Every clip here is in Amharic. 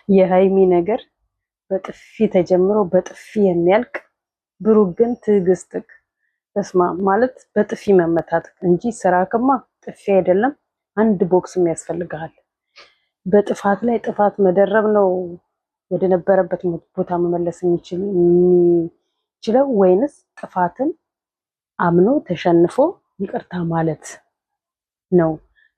የሀይሚ ነገር በጥፊ ተጀምሮ በጥፊ የሚያልቅ፣ ብሩክ ግን ትዕግስትክ ተስማ ማለት በጥፊ መመታት እንጂ ስራክማ ጥፊ አይደለም፣ አንድ ቦክስም ያስፈልግሃል። በጥፋት ላይ ጥፋት መደረብ ነው ወደ ነበረበት ቦታ መመለስ የሚችለው ወይንስ ጥፋትን አምኖ ተሸንፎ ይቅርታ ማለት ነው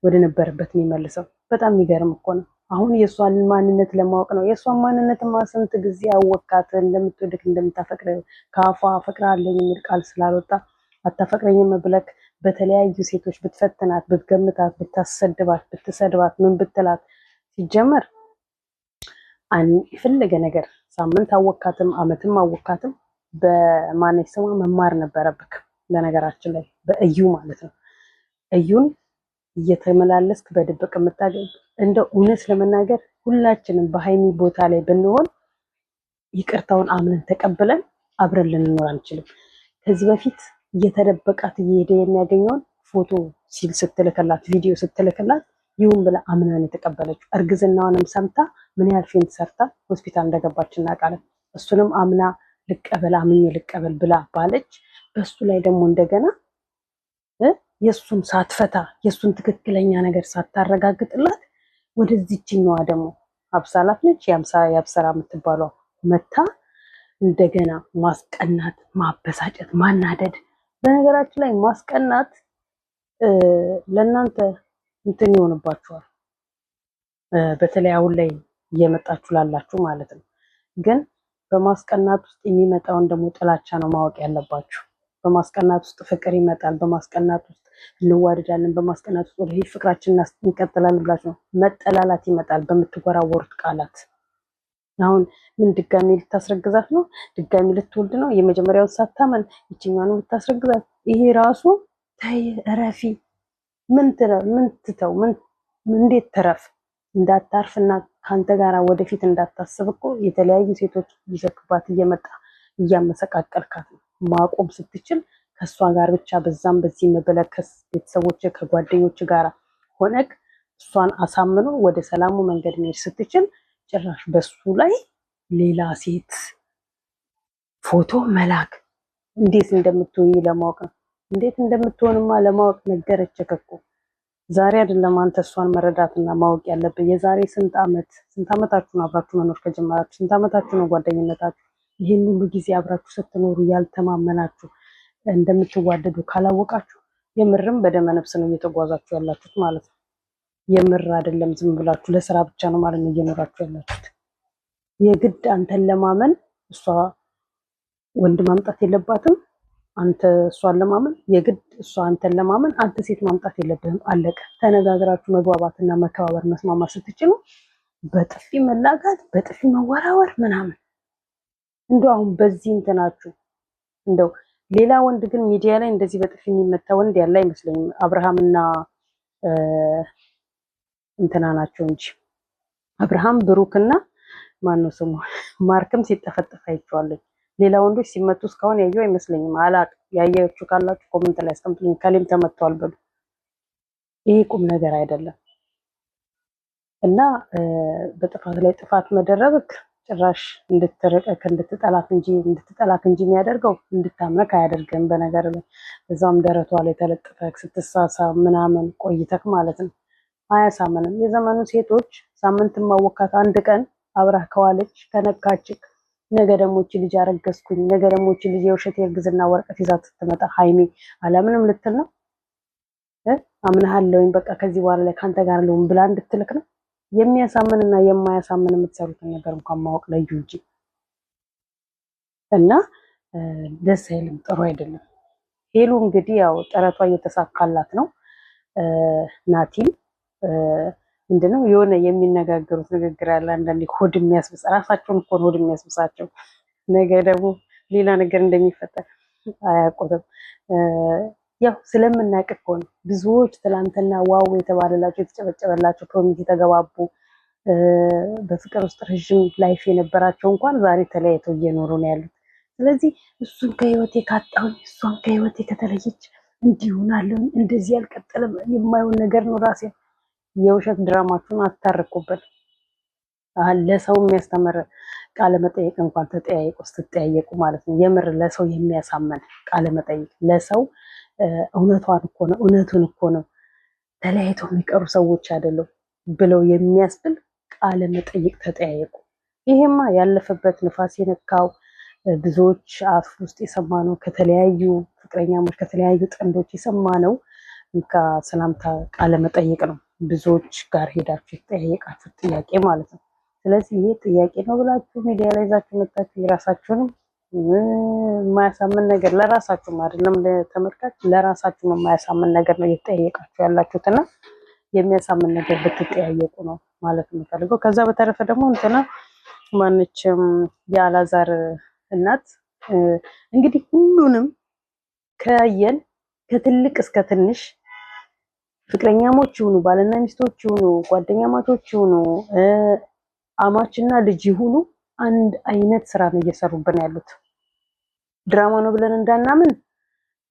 ወደ ነበረበት የሚመልሰው? በጣም የሚገርም እኮ ነው። አሁን የእሷን ማንነት ለማወቅ ነው። የእሷን ማንነትማ ስንት ጊዜ አወቃት። እንደምትወድክ እንደምታፈቅር ከአፏ አፈቅርሃለሁ የሚል ቃል ስላልወጣ አታፈቅረኝም ብለክ በተለያዩ ሴቶች ብትፈትናት፣ ብትገምታት፣ ብታሰድባት፣ ብትሰድባት፣ ምን ብትላት ሲጀመር የፈለገ ነገር ሳምንት አወካትም አመትም አወካትም በማነች ስሟ መማር ነበረብክ። በነገራችን ላይ በእዩ ማለት ነው። እዩን እየተመላለስክ በድብቅ የምታገኝ፣ እንደው እውነት ለመናገር ሁላችንም በሀይሚ ቦታ ላይ ብንሆን ይቅርታውን አምነን ተቀብለን አብረን ልንኖር አንችልም። ከዚህ በፊት እየተደበቃት እየሄደ የሚያገኘውን ፎቶ ሲል ስትልክላት፣ ቪዲዮ ስትልክላት ይሁን ብላ አምናን የተቀበለችው፣ እርግዝናዋንም ሰምታ ምን ያህል faint ሰርታ ሆስፒታል እንደገባች እናውቃለን። እሱንም አምና ልቀበል፣ አምኜ ልቀበል ብላ ባለች፣ በሱ ላይ ደግሞ እንደገና የእሱን ሳትፈታ፣ የእሱን ትክክለኛ ነገር ሳታረጋግጥላት ወደዚችኛዋ ደግሞ አብሳላት ነች የአብሰራ የምትባሏ መታ እንደገና ማስቀናት፣ ማበሳጨት፣ ማናደድ። በነገራችን ላይ ማስቀናት ለእናንተ እንትን ይሆንባችኋል። በተለይ አሁን ላይ እየመጣችሁ ላላችሁ ማለት ነው። ግን በማስቀናት ውስጥ የሚመጣውን ደግሞ ጥላቻ ነው ማወቅ ያለባችሁ። በማስቀናት ውስጥ ፍቅር ይመጣል። በማስቀናት ውስጥ እንዋደዳለን። በማስቀናት ውስጥ ወደፊት ፍቅራችንን እንቀጥላለን ብላችሁ ነው። መጠላላት ይመጣል በምትወራወሩት ቃላት። አሁን ምን ድጋሚ ልታስረግዛት ነው? ድጋሚ ልትወልድ ነው? የመጀመሪያውን ሳታመን ይችኛዋን ልታስረግዛት። ይሄ ራሱ ተይ እረፊ። ምን ትተው ምን እንዴት ትረፍ? እንዳታርፍና ከአንተ ጋር ወደፊት እንዳታስብ እኮ የተለያዩ ሴቶች ይዘክባት እየመጣ እያመሰቃቀልካት ነው። ማቆም ስትችል ከእሷ ጋር ብቻ በዛም በዚህ መበለከስ ቤተሰቦች ከጓደኞች ጋር ሆነክ እሷን አሳምኖ ወደ ሰላሙ መንገድ መሄድ ስትችል ጭራሽ በሱ ላይ ሌላ ሴት ፎቶ መላክ እንዴት እንደምትሆኝ ለማወቅ ነው። እንዴት እንደምትሆንማ ለማወቅ ነገረችህ እኮ። ዛሬ አይደለም አንተ እሷን መረዳትና ማወቅ ያለብህ። የዛሬ ስንት ዓመት፣ ስንት ዓመታችሁ ነው አብራችሁ መኖር ከጀመራችሁ? ስንት ዓመታችሁ ነው ጓደኝነታችሁ? ይህን ሁሉ ጊዜ አብራችሁ ስትኖሩ ያልተማመናችሁ፣ እንደምትዋደዱ ካላወቃችሁ የምርም በደመ ነፍስ ነው እየተጓዛችሁ ያላችሁት ማለት ነው። የምር አይደለም፣ ዝም ብላችሁ ለስራ ብቻ ነው ማለት ነው እየኖራችሁ ያላችሁት። የግድ አንተን ለማመን እሷ ወንድ ማምጣት የለባትም። አንተ እሷን ለማመን የግድ እሷ አንተን ለማመን አንተ ሴት ማምጣት የለብህም። አለቀ። ተነጋግራችሁ መግባባትና መከባበር መስማማት ስትችሉ በጥፊ መላጋት፣ በጥፊ መወራወር ምናምን እንደው አሁን በዚህ እንትናችሁ እንደው ሌላ ወንድ ግን ሚዲያ ላይ እንደዚህ በጥፊ የሚመታ ወንድ ያለ አይመስለኝም። አብርሃምና እንትና ናቸው እንጂ፣ አብርሃም፣ ብሩክና ማነው ስሙ ማርክም ሲጠፈጠፍ አይቼዋለሁ። ሌላ ወንዶች ሲመቱ እስካሁን ያየው አይመስለኝም። አላቅም። ያያችሁ ካላችሁ comment ላይ አስቀምጡልኝ። ከሌም ተመቷል በሉ። ይሄ ቁም ነገር አይደለም እና በጥፋት ላይ ጥፋት መደረብክ ጭራሽ እንድትርቅክ እንድትጠላክ እንጂ የሚያደርገው እንድታምነክ አያደርግም። በነገር ላይ እዛውም ደረቷ ላይ ተለጥፈክ ስትሳሳ ምናምን ቆይተክ ማለት ነው። አያሳምንም። የዘመኑ ሴቶች ሳምንት ማወካት አንድ ቀን አብራህ ከዋለች፣ ከነካችክ፣ ነገ ደግሞ እቺ ልጅ አረገዝኩኝ፣ ነገ ደግሞ እቺ ልጅ የውሸት የእርግዝና ወረቀት ይዛ ስትመጣ ሀይሚ አላምንም ልትል ነው? አምናሃለሁኝ በቃ ከዚህ በኋላ ላይ ከአንተ ጋር ልሁን ብላ እንድትልክ ነው? የሚያሳምንና የማያሳምን የምትሰሩትን ነገር እንኳን ማወቅ ለዩ እንጂ። እና ደስ አይልም፣ ጥሩ አይደለም። ሄሉ እንግዲህ ያው ጥረቷ እየተሳካላት ነው። ናቲም ምንድነው የሆነ የሚነጋገሩት ንግግር ያለ አንዳንዴ ሆድ የሚያስብስ፣ ራሳቸውን እኮ ነው ሆድ የሚያስብሳቸው። ነገ ደግሞ ሌላ ነገር እንደሚፈጠር አያውቁትም። ያው ስለምናውቅ እኮ ነው። ብዙዎች ትላንትና wow የተባለላቸው፣ የተጨበጨበላቸው፣ promise የተገባቡ፣ በፍቅር ውስጥ ረዥም life የነበራቸው እንኳን ዛሬ ተለያይተው እየኖሩ ነው ያሉት። ስለዚህ እሱን ከህይወቴ ካጣሁኝ፣ እሷን ከህይወቴ ከተለየች እንዲህ እሆናለሁ፣ እንደዚህ ያልቀጠለም የማይሆን ነገር ነው። ራሴ የውሸት ድራማችሁን አታርኩበት። ለሰው የሚያስተምር ቃለ መጠየቅ እንኳን ተጠያየቁ ስትጠያየቁ ማለት ነው። የምር ለሰው የሚያሳምን ቃለ መጠይቅ ለሰው እውነቷን እኮ ነው፣ እውነቱን እኮ ነው፣ ተለያይተው የሚቀሩ ሰዎች አይደሉም ብለው የሚያስብል ቃለ መጠይቅ ተጠያየቁ። ይሄማ ያለፈበት ንፋስ የነካው ብዙዎች አፍ ውስጥ የሰማነው፣ ከተለያዩ ፍቅረኛሞች ከተለያዩ ጥንዶች የሰማነው ከሰላምታ ቃለ መጠይቅ ነው። ብዙዎች ጋር ሄዳችሁ የተጠያየቃችሁት ጥያቄ ማለት ነው። ስለዚህ ይሄ ጥያቄ ነው ብላችሁ ሚዲያ ላይ ይዛችሁ መጣችሁ የራሳችሁንም የማያሳምን ነገር፣ ለራሳችሁም አይደለም ለተመልካች፣ ለራሳችሁም የማያሳምን ነገር ነው እየተጠያየቃችሁ ያላችሁት እና የሚያሳምን ነገር ብትጠያየቁ ነው ማለት የምፈልገው። ከዛ በተረፈ ደግሞ እንትና ማነችም የአላዛር እናት እንግዲህ ሁሉንም ከያየን ከትልቅ እስከ ትንሽ ፍቅረኛሞች ይሁኑ፣ ባልና ሚስቶች ይሁኑ፣ ጓደኛማቾች ይሁኑ፣ አማችና ልጅ ይሁኑ አንድ አይነት ስራ ነው እየሰሩብን ያሉት። ድራማ ነው ብለን እንዳናምን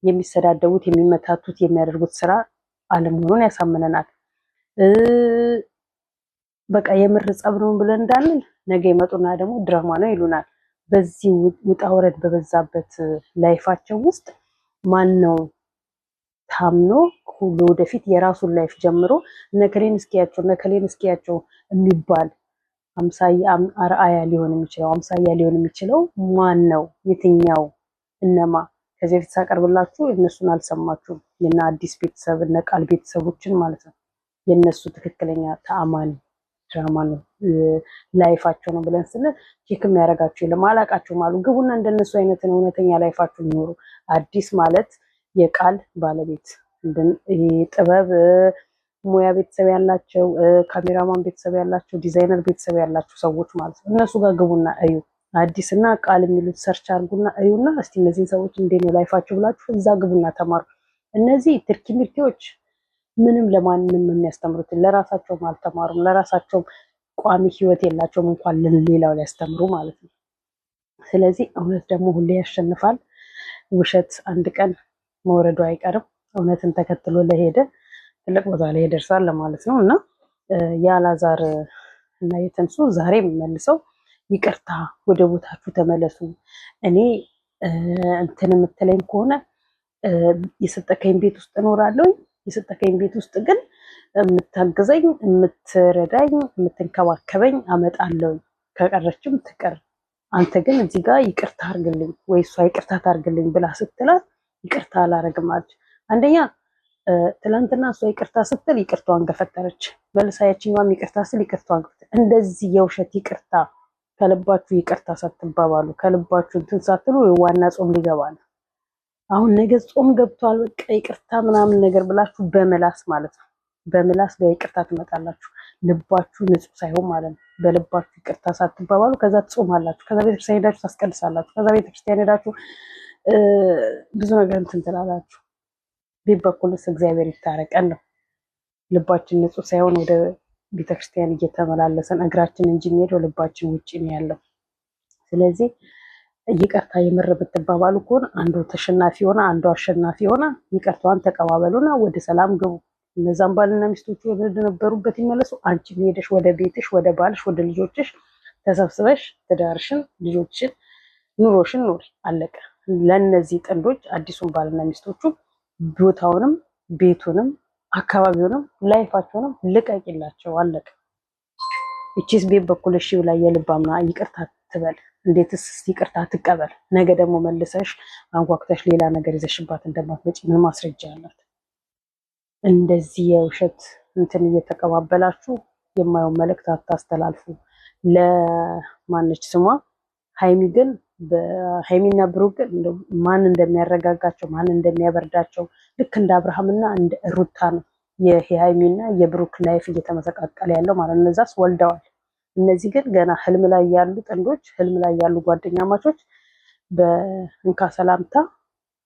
የሚሰዳደቡት፣ የሚመታቱት፣ የሚያደርጉት ስራ አለመሆኑን ያሳምነናል። በቃ የምር ጸብ ነው ብለን እንዳንል ነገ ይመጡና ደግሞ ድራማ ነው ይሉናል። በዚህ ውጣ ውረድ በበዛበት life ኣቸው ውስጥ ማን ነው ታምኖ ወደፊት የራሱን life ጀምሮ እነከሌን እስኪያቸው እነከሌን እስኪያቸው የሚባል አምሳያ አርአያ ሊሆን የሚችለው፣ አምሳያ ሊሆን የሚችለው ማን ነው? የትኛው እነማ? ከዚህ በፊት ሳቀርብላችሁ እነሱን አልሰማችሁም። የነ አዲስ ቤተሰብ እነ ቃል ቤተሰቦችን ማለት ነው። የእነሱ ትክክለኛ ተአማኒ ድራማ ነው life ኣቸው ነው ብለን ስንል check የሚያደርጋቸው የለም። አላቃቸውም አሉ። ግቡና እንደነሱ አይነትን እውነተኛ life ኣችሁ ይኖሩ። አዲስ ማለት የቃል ባለቤት፣ ጥበብ ሙያ ቤተሰብ ያላቸው፣ ካሜራማን ቤተሰብ ያላቸው፣ ዲዛይነር ቤተሰብ ያላቸው ሰዎች ማለት ነው። እነሱ ጋር ግቡና እዩ። አዲስ እና ቃል የሚሉት search አድርጉና እዩና እስቲ እነዚህን ሰዎች እንዴት ነው life ኣቸው ብላችሁ እዛ ግቡና ተማሩ። እነዚህ ትርኪ ምርኪዎች ምንም ለማንም የሚያስተምሩት ለራሳቸውም አልተማሩም። ለራሳቸውም ቋሚ ህይወት የላቸውም እንኳን ሌላው ሊያስተምሩ ማለት ነው። ስለዚህ እውነት ደግሞ ሁሌ ያሸንፋል። ውሸት አንድ ቀን መውረዱ አይቀርም። እውነትን ተከትሎ ለሄደ ትልቅ ቦታ ላይ ይደርሳል ለማለት ነው። እና የአላዛር እና የትንሱ ዛሬም መልሰው ይቅርታ ወደ ቦታችሁ ተመለሱ፣ እኔ እንትን የምትለኝ ከሆነ የሰጠከኝ ቤት ውስጥ እኖራለሁ፣ የሰጠከኝ ቤት ውስጥ ግን የምታግዘኝ፣ የምትረዳኝ፣ የምትንከባከበኝ አመጣለሁ፣ ከቀረችም ትቅር፣ አንተ ግን እዚህ ጋር ይቅርታ አርግልኝ ወይ እሷ ይቅርታ ታርግልኝ ብላ ስትላት ይቅርታ አላረግም አለች። አንደኛ ትላንትና እሷ ይቅርታ ስትል ይቅርታዋን ገፈተረች። መልሳ ያችኛዋም ይቅርታ ስትል ይቅርታዋን ገፈተረች። እንደዚህ የውሸት ይቅርታ ከልባችሁ ይቅርታ ሳትባባሉ ከልባችሁ እንትን ሳትሉ ዋና ጾም ሊገባ ነው። አሁን ነገ ጾም ገብቷል፣ በቃ ይቅርታ ምናምን ነገር ብላችሁ በምላስ ማለት ነው። በምላስ በይቅርታ ትመጣላችሁ። ልባችሁ ንጹህ ሳይሆን ማለት ነው። በልባችሁ ይቅርታ ሳትባባሉ ከዛ ትጾማላችሁ። ከዛ ቤተክርስቲያን ሄዳችሁ ታስቀድሳላችሁ። ከዛ ቤተክርስቲያን ሄዳችሁ ብዙ ነገር እንትን ትላላችሁ። ቤት በኩልስ እግዚአብሔር ይታረቀን ነው። ልባችን ንጹህ ሳይሆን ወደ ቤተክርስቲያን እየተመላለሰን እግራችን እንጂ የሚሄደው ልባችን ውጭ ነው ያለው። ስለዚህ ይቅርታ የምር ብትባባሉ ከሆነ አንዱ ተሸናፊ ሆነ አንዱ አሸናፊ ሆነ ይቅርታዋን ተቀባበሉና ወደ ሰላም ግቡ። እነዛም ባልና ሚስቶቹ ወደ ነበሩበት ይመለሱ። አንቺም ሄደሽ ወደ ቤትሽ፣ ወደ ባልሽ፣ ወደ ልጆችሽ ተሰብስበሽ ትዳርሽን፣ ልጆችሽን፣ ኑሮሽን ኑሪ። አለቀ። ለእነዚህ ጥንዶች አዲሱን ባልና ሚስቶቹ ቦታውንም ቤቱንም አካባቢውንም life ኣቸውንም ልቀቂላቸው። አለቀ። እቺስ ቤት በኩል እሺ ብላ የልብ አምና ይቅርታ ትበል። እንዴትስ ይቅርታ ትቀበል? ነገ ደግሞ መልሰሽ አንኳኩተሽ ሌላ ነገር ይዘሽባት እንደማትመጪ ምን ማስረጃ አላት? እንደዚህ የውሸት እንትን እየተቀባበላችሁ የማየውን መልእክት አታስተላልፉ። ለማነች ስሟ ሀይሚ ግን በሀይሚና ብሩክ ግን ማን እንደሚያረጋጋቸው ማን እንደሚያበርዳቸው ልክ እንደ አብርሃምና እንደ ሩታ ነው የሀይሚና የብሩክ life እየተመሰቃቀለ ያለው ማለት ነው። እነዛስ ወልደዋል። እነዚህ ግን ገና ህልም ላይ ያሉ ጥንዶች፣ ህልም ላይ ያሉ ጓደኛማቾች በእንካ ሰላምታ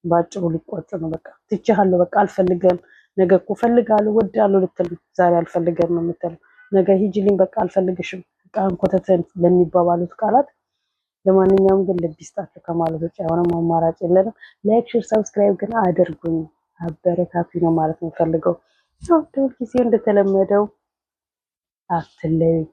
በአጭሩ ሊቋጩ ነው። በቃ ትቼሃለሁ፣ በቃ አልፈልገም፣ ነገ እኮ እፈልጋለሁ ወዳለሁ ልትል ነው። ዛሬ አልፈልገም ነው የምትለው። ነገ ሂጂልኝ፣ በቃ አልፈልግሽም፣ በቃ እንኮተተን ለሚባባሉት ቃላት ለማንኛውም ግን ልብ ይስጣችሁ ከማለት ውጭ አይሆንም፣ አማራጭ የለንም። Like፣ share፣ subscribe ግን አድርጉኝ፣ አበረታቱኝ ነው ማለት የምፈልገው። ያው ጊዜ እንደተለመደው አትለዩኝ።